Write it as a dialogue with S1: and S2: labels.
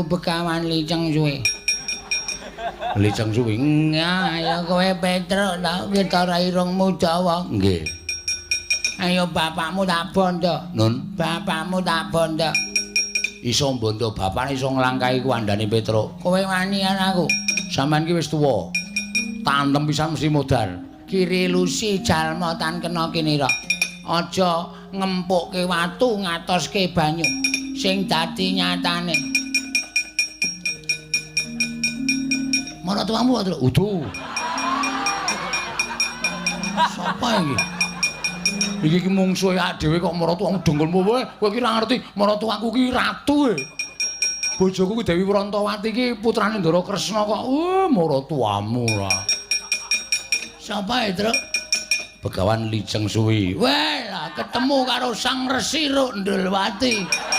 S1: Aku Begawan Liceng Suwi.
S2: Liceng Suwi.
S1: Ayo kowe Petruk ta ketara irungmu dawa.
S2: Nggih.
S1: Ayo bapakmu tak bondo.
S2: Nun,
S1: bapakmu tak bondo.
S2: Iso mbondo bapakne iso nglangkahi kuwandane Petruk.
S1: Kowe wani aku.
S2: Sampeyan ki wis tuwa. Tantem pisan mesti modar.
S1: Kiri lusi jalma tan kena kinira. Aja ngempukke watu ngatoske banyu sing dadi nyatane.
S2: Maratuwamu wae, Truk. Udu. Sapa iki? Iki ki mungsuhe awake dhewe kok maratuwamu dengkulmu kowe. Kowe ki ora ngerti maratuwaku ki ratu e. Bojoku ki Dewi Prantawati ki putrane Ndara Kresna kok. Maratuwamu ora.
S1: Sapa e, Truk?
S2: Begawan Liceng Suwi.
S1: Weh, lah ketemu karo Sang Resi Ruk Ndulwati.